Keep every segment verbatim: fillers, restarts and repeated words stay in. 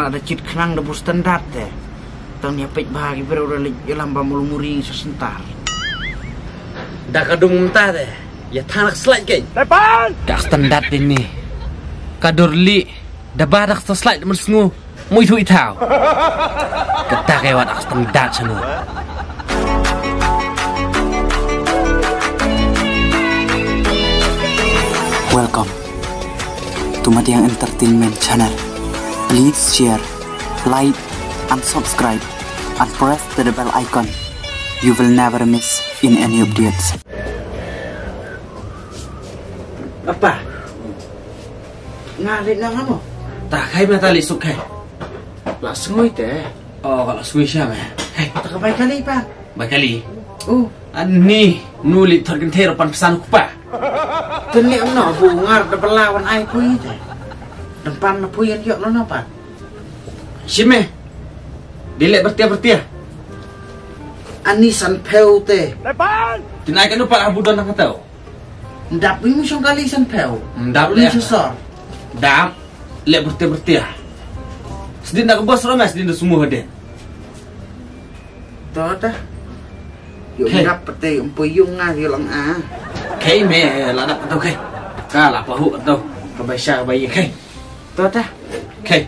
Da chit khnang da bu standard te. Tang ïa peit ba ki briew da leit ïalam ba mulu muring sa sentar. Da ka dung mynta te. Ïa thang slide kein. Ka standard te ni. Ka dur li. Da ba da slide men sngu. Mui thui thaw. Kata ka wat standard sanu. Welcome to Madiang Entertainment Channel. Please share, like, and subscribe, and press the bell icon. You will never miss in any updates. Apa? Nga leit na nga mo? Ta khai ma ta leit suk khai. La sngui te. Oh, la sngui sha me. Hai. Ta ka bai kali pa. Bai kali. Oh. Ani nu leit thor kin thero pan pesan ku pa. Tuni am no bu ngar da bala wan ai pui te. Dang pan na pui an yok no no pa. Shime. Di leh bertia bertia. Ani san pheu te. Tin ai ka nu pa abu don na ka tau. Ndap wi mu shong kali san pheu. Ndap wi leh. Sesor. Ndap leh bertia bertia. Sedin da ka bos romes sedin da semua hadin. To ta. Yung dap pete yung puyung nga yung lang a. Khai me la dap to khai. Ka la pahu to. Ka baisha ka bayi khai. To ta. Khai.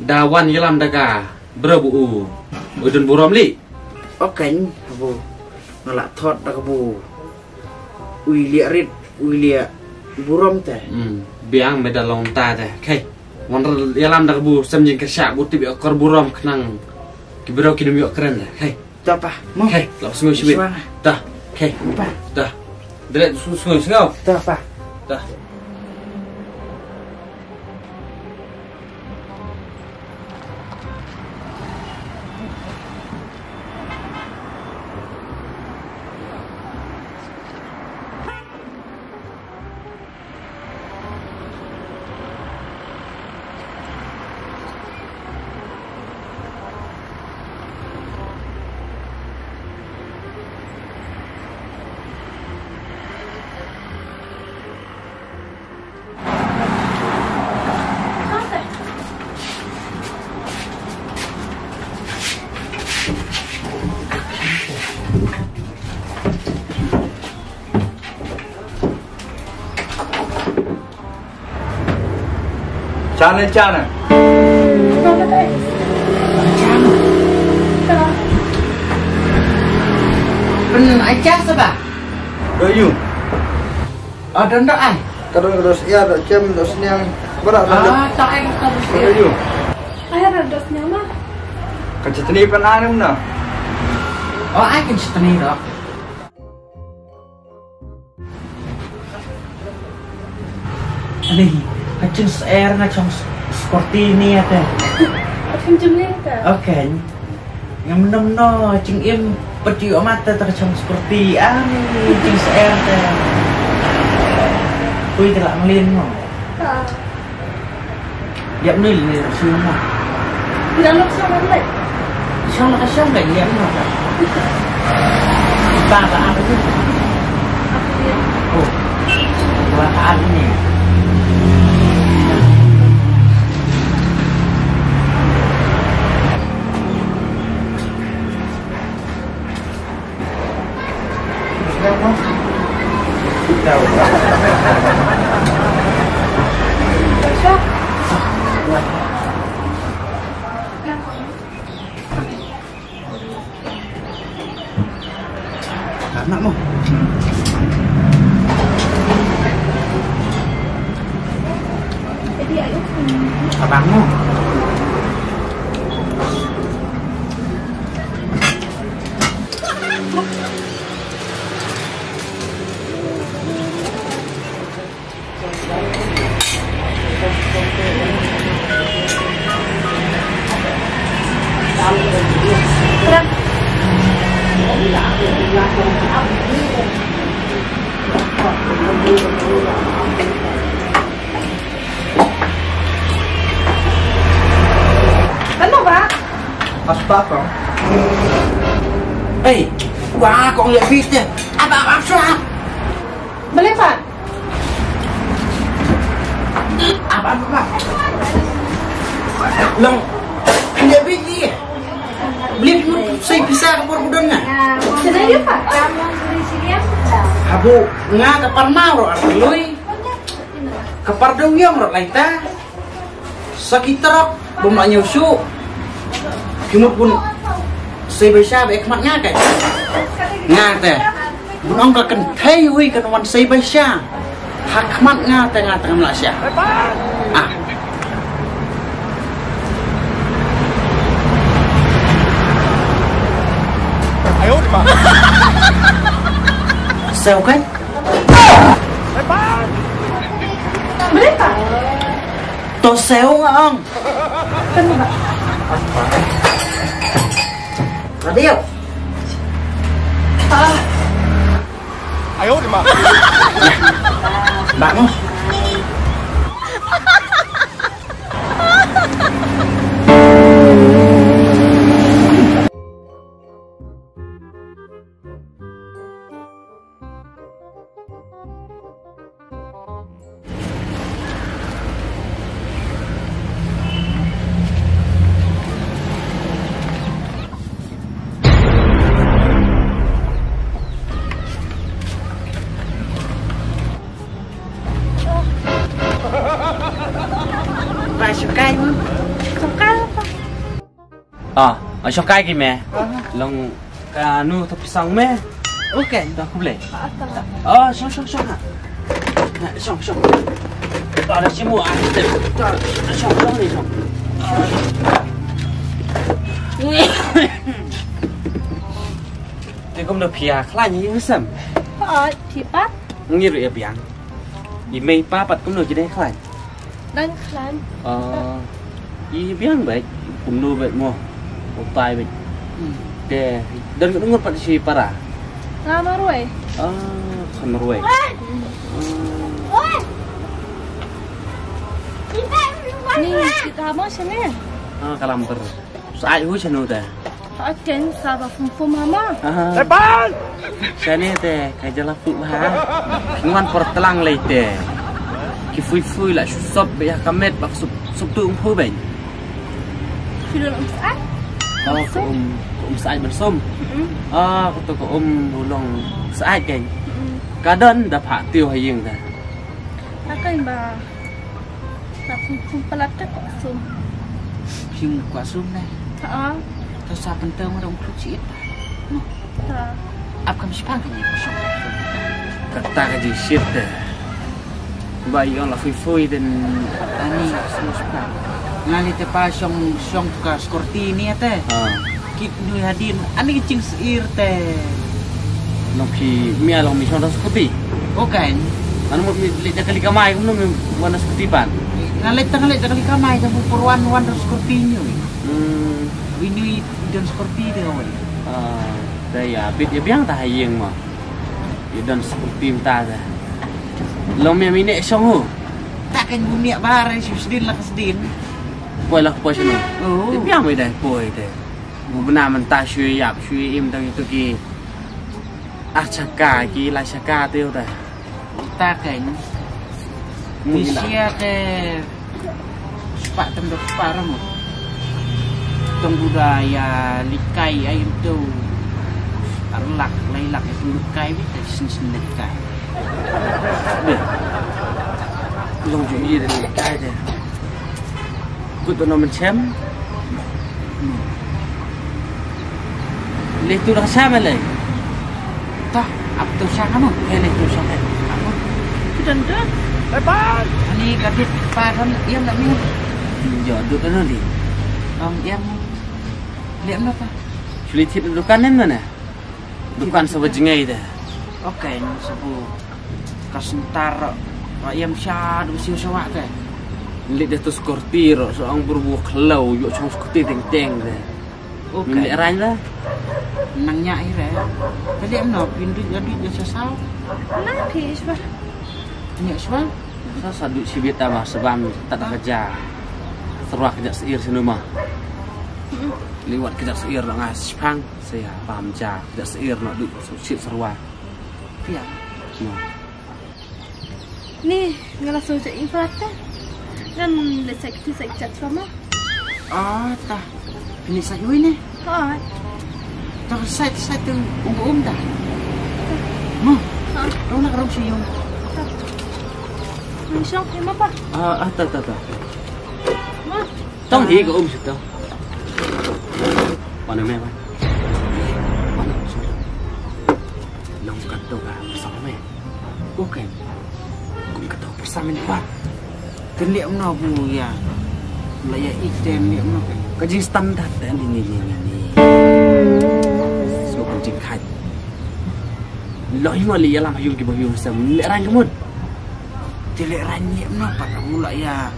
Da wan ïalam da ka bro bu u. U dun burom li. Okay, bu. Nga la thot da ka bu. Ui liak rit, ui liak burom te. Hmm, biang me da long ta te. Khai. Wan ïalam da ka bu sem jingkyrsha bu tip ïa kor burom khnang. Ki bro ki dum ïa kren te. Khai. To pa, mo. Khai, la sngui shibit. Ta. Khai. Pa. Ta. Dret sngui sngui. Ta pa. Ta. Chana, chana. Pyn acha saba. Do you? Ah, don da ai. Ka don ka dos ïa, dos jem, dos niang. Bara don. Ah, ta ai ka dos ïa. Do you? Ai, ada dos niang mah. Ka chutney pan ai nym na. Oh, ai ka chutney do. Ani, ka jingshare nga chong s-, sporty ni ate. Akan jumling ka. Okay. Ngam nom no jingim pati amat ta ka chong sporty. Ani jingshare te. Kui te la nglin mo. Ha. Ïap nil ni shu mo. Ïa lok shong lek. Shong lek shong lek ïap mo. Ba ka ar ni. Oh. Ba ka ar ni. Anak mo. Abang mo. Ano ba? Hasta kong. Ei, wa kong le bit. Aba, aba, sua. Bale pa. Aba, aba. Long. Ka por budon nga. Sini dia, Pak. Habu nga ka par mau ro ar lui. Ka par dong yong ro laita. Sa ki trok bym la ñiew shuh. Ki mut bun sei bai sha ba khmat nga ka. Nga te. Bun ong ka kynthei hui kan wan sei bai sha. Ha khmat nga te nga tang la sha. Ah. Sew kan? Mereka. To sew nga ong. Radio. Ah. Ayo, di mana? Bang. Ba shukai. Shukai apa? Ah, ah, shukai ki me. Ah. Long ka nu to pisang me. Okay. Dah aku boleh. Ah, shong, shong, shong. Nah, shong, shong. Tak ada semua. Ah, shong, shong ni, shong. Te kum da pia khlaiñ ïa sam. Ah, phi pat? Ngi ruh ïa biang. I mei pa pat kumno ki dei khlaiñ? Dang khlaiñ. Ah, i biang bad kumno bad mo. Utai bad. Hmm. Te dan ka ngur pat shi para. Nga marwei. Ah, ka marwei. Hmm. Ni kita mo sini. Ah, kalam ter. Sa ai hu shanu te. Aken sa ba fum fum hama. Aha. Shane te ka jala pu ha. Ngan por tlang lei te. Ki fui fui la sop be ya kamet ba sup sup tu um pu ben. Filon um sa ai. Oh, ko um ko um sa ai ben som. Mm. Ah, ko to ko um ulong sa ai ken. Mm. Ka don da pha tiu ha ïing da. Akan ba. Na phung phung palat te kwah sum. Phim kwah sum ne. Ha. To sa pyntew ma dong kluk siit. No. Ta. Ap kam sipang kan ni kwah sum. Kata ka jingshit te. Ba ïong la fui fui den. Ani sum sipang. Ngali te pa shong shong ka skorti ni te. Ha. Kit nui hadien ani ki jingshir te. Nong ki mia long mi shong da skuti. Okay. Anu mo mi leh da kali kamai kumno mi wan da skuti pan. Nga leh tang leh da kali kamai da bu purwan wan da skuti nyu. Hmm. Wi nyu i don skuti de wan. Ah, da ya bit ya biang ta ha ïing ma. I don skuti ta da. Long mi mi ne shong hu. Ta kan bu mi ba re shu sdin la ka sdin. Poi la poi shano. Oh. I biang mi da poi de. Bubna mynta shu ïap shu im tang itu ki. Ah, chaka ki la chaka te uta. Uta kan. Misia te sepak tendok sepak rambut. Tong buda ya likai air tu. Arlak lailak itu likai bit sin sin likai. Deh. Long ju ye likai deh. Kut to no mynshem. Leh tu dang sha me leh. Tah, ap tu sha kamu. Eh, leh tu sha me. Kamu. Kidan tu. Ani ka dut pa kan ïam da mi. Jo dut ano li. Ong ïam. Leh ano pa. Suli thit dukan nem na. Dukan saba jngai de. Okay, saba ka sentar ra ïam sha du siu sha wa te. Leh de tu skorti ro so ang bur bu khlo yu chong skorti teng teng de. Okay. Leh ran la. Nang nya i re. Te leh no pin du ya du ya sa sa. Na phi swa. Nya swa. Sa sa du sibit ta ma sebam ta da kerja. Serwa kerja seir sinu ma. Liwat kerja seir la ngai sipang. Saya paham ja, da seir na du su shit serwa. Pia. No. Ni, ngala so ja i fata. Ngan le sa kiti sa chat sama. Ah, ta. Ini sa yui ni. Ha. Tang sait sait tu um um dah. Hmm. Rong nak rong siyong. Ang siyong, eh, mapa? Ah, ah, ta, ta, ta. Ma. Tang hi ka um sita. Mana me, ma? Mana? Long kat tu ka, sama me. Ko ken. Kum kata pyrsa min pat. Ken liam no bu ya. La ya ik ten liam no ken. Ka jing standard ten ni ni ni ni ni. So ka jing khat. Lo hi mo li ya lam yung ki ba yung sam le rang kemut. Te le rang liam no pat mu la ya.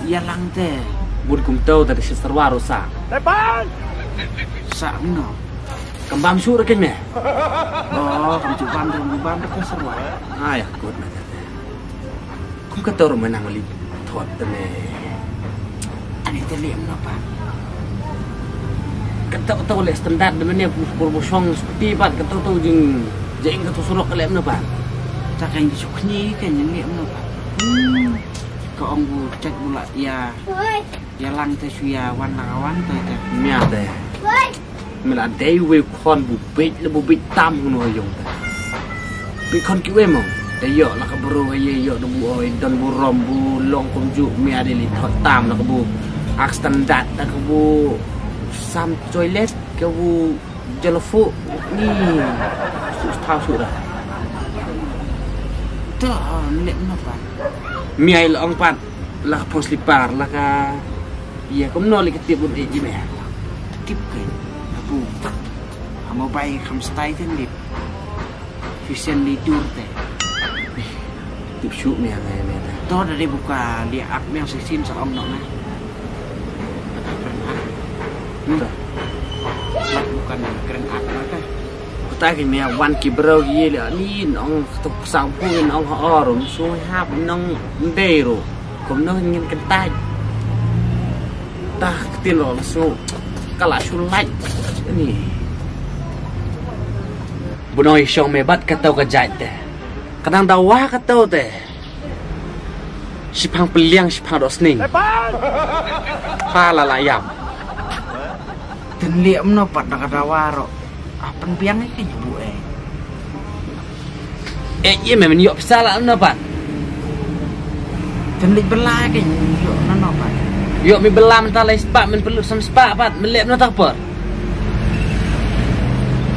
Ya lang te. Bun kum tau ta de sarwa ro sa. Sa no. Kam bam shu ra ken me. Oh, kam chu bam, kam bam ra ka sarwa. Ah, ya, kut na ka te. Kum ka tau ro me nang li thot te me. Ani te liam no pa. Ka tau tau le standard de me ne por bo shong spi pat ka tau tau jing jing ka tu surok ka liam no pa. Ta kan ju khni kan liam no pa. Hmm. Ka ong bu chat bu la ya. Ya lang te shu ya wan la ka wan te te. Mia te. Me la dei wei khon bu bit le bu bit tam hunu ha yung te. Bit khon ki wei mo. Te yo la ka bru ha ye yo de bu oi don bu rom bu long kum ju mia de li thot tam la ka bu. Ak standard la ka bu sam toilet ka bu jalafu ni. Su thau su da. To ne no pa. Mia ila ong pat. La ka phong slipar la ka. Ia kumno li ka tip un e ji me. Tip ke. Abu. Amo bai kham stai ten lip. Fisen li dur te. Tip shu me ngai me ta. To dari buka li ak me sisin sa om no na. Kata pernah. Hmm. Bukan keren ak na ka. Kata ki mia wan ki bro ki ye le ni nong tuk sang pu nong ha or um su hap nong ndei ru. Kum nong ngin kentai. Ta ktin ro su kala su lai ni. Bu nong i shong me bat ka tau ka jait te. Ka dang dawa ka tau te. Shipang peliang shipang dok sning. Pa la la yam. Ten liam no pat na ka dawa ro. Apan biang ke nyabu eh. Eh, ye me men yok pisa la no pat. Ten lik bela ke yok na no pat. Yok mi bela men ta lai spa men pelut sam spa pat men lep no tak por.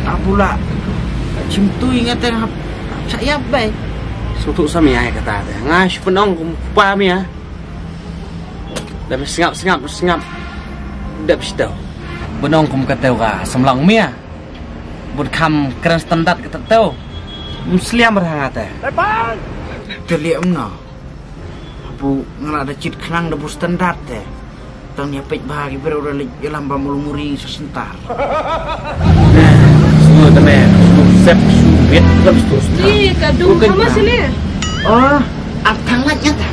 Abula. Chim tui ngateng hap. Sa yap bai. Sutu sam ya kata te. Nga shu penong kum pa mi ya. Dep sngap sngap sngap. Dep sito. Benong kum kata ka samlang mia. Bud kham keren standard kata tau. Musliam berhang ate. Te liam no. Abu ngala da chit khnang da bu standard te. Tang nya pek ba ki bro da lik yalam ba mulu muri sa sentar. Semua teme. Sep su wet lam su. Ji ka dung kama sini. Oh, at thang lak nyata.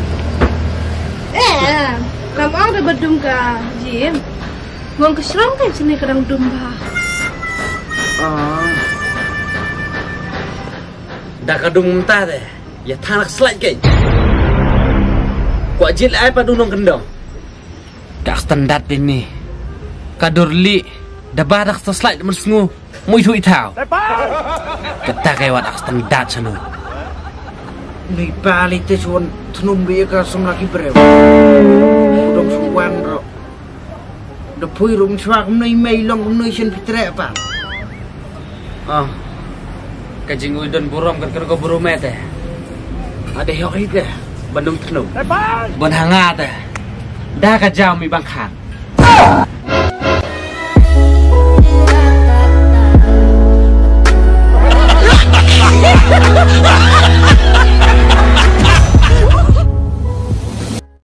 Eh, kam ong da badum ka jim. Ngong ka srong ka sini ka dang dum ba. Oh. Da ka dung mynta te. Ya thang lak slait ke. Kwa jil ai pa dung nong kendong. Ka standard ini. Ka dur li. Da ba da ka slait men sngu. Mui thui thau. Kata kai wat ak standard sanu. Nui pali te suan tnum be ka samla ki breu. Dong suan ro. Da pui rum chwa kum nui mei long kum nui sien pitre pa. Ah. Ka jingui don burom kan kan ko burom te. Ada yok ite. Bandung tnum. Ban hanga te. Da ka jam mi bangkhan.